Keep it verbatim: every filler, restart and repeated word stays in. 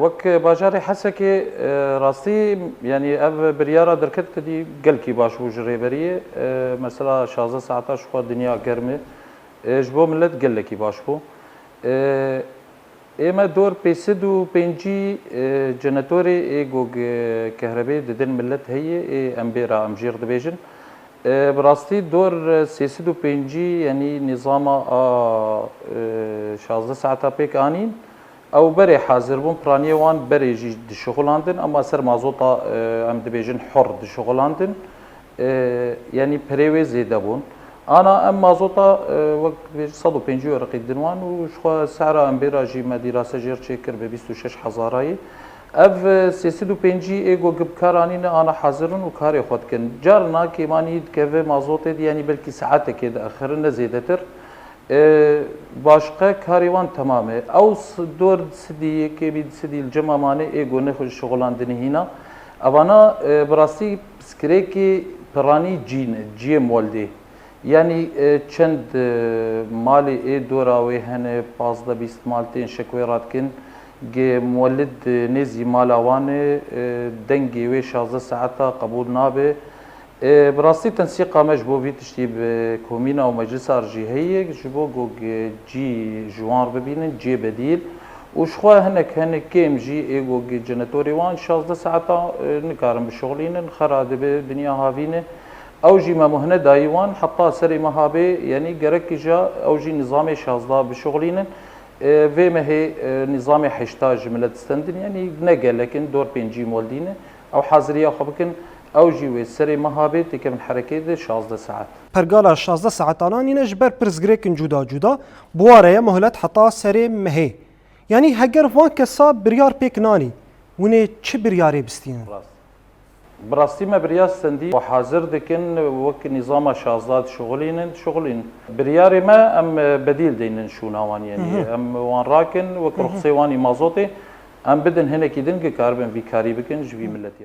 Wek bajarê Hesekê, e, rastî, yanî ev biryara derket, te dî gelkî baş bû ji rêberiyê. E, mesela şazdeh saeta ji xwe dinya germ e. E, ji bo millet gelekî baş bû. E, ê me dor pênc sed û pêncî, e, jenetorê ê gog, e, kehrebê didin millet heye, ê em bêra em jêr dibêjin. E, bi rastî dor, e, sê sed û pêncî, yanî nîzama a, e, şazdeh saeta pêk anîn. Ew berê hazir bûn, piraniyê wan berê jî dişuxulandin, ema ser mazota, e, em dibêjin hur dişuxulandin. E, yanî pirê wê zêde bûn. Ana em mazota, e, wek dibêjin sed û pêncî werqî didin wan û ji xwe sehra em bêra jî me dîrase jêr çêkir bi bîst û şeş hezarayî. Ev, e, sê sed û pêncî ê go bi kar anîne ana hazir in û karê xwe dikin. Carna kêmanî dikeve mazotê dî, yanî belkî saetekê diaxirin, ne zêdetir. E, başqe karê wan temam e. Ew s-, dor di sidî yekê bî, di sidî li cema mane ê go nexwe şixulandinê hîna. Evana, e, bi rastî pirsgirêkê piranî cî ne, ciyê moldê. Yanî, e, çend, e, malê ê dora wê hene, pazdeh bîst mal tên şekwê radikin. Gê muwelid, e, nêzî mala wan e, e, dengê wê şazdeh saeta qebûl nabe. E, bi rastî tensîqa me ji bo vî tiştî bi komîna û meclisa re jî heye, ji bo ku cî ji wan re bibînin, ciyê bedîl. Û ji xwe hinek, hinek kêm jî ê ku jenetorê wan şazdeh saeta, e, nikarin bişuxulînin, xera dibe dinya havîne. Ew jî me muhne dayî wan, heta serê meha bê, yanî gerek îja ew jî nîzamê şazdeh bişuxulînin. E, vê mehê, e, nîzamê heşta ji millet stendin, yanî ne gelek in, dor pêncî moldî ne. Ew haziriya xwe bikin, ew jî wê serê meha bê têkevin herekê de şazdeh saet. Pergala şazdeh saetan anîne ji ber pirsgirêkin cuda cuda, bi wa re ye muhlet heta serê mehê. Yanî heger van kesa biryar pêk nanî, hûn ê çi biryarê bistînin? Rast. Bi rastî me biryar stendî û hazir dikin, wek nîzama şazdeh dişuxulînin, dişuxulînin. Biryarê me, em, e, bedîl deynin şûna wan, yanî Hı hı. em wan rakin, wek Hı hı. ruxsê wan î mazotê, em bidin hinekî din, ki karibin vî karî bikin ji vî Hı. milletî re.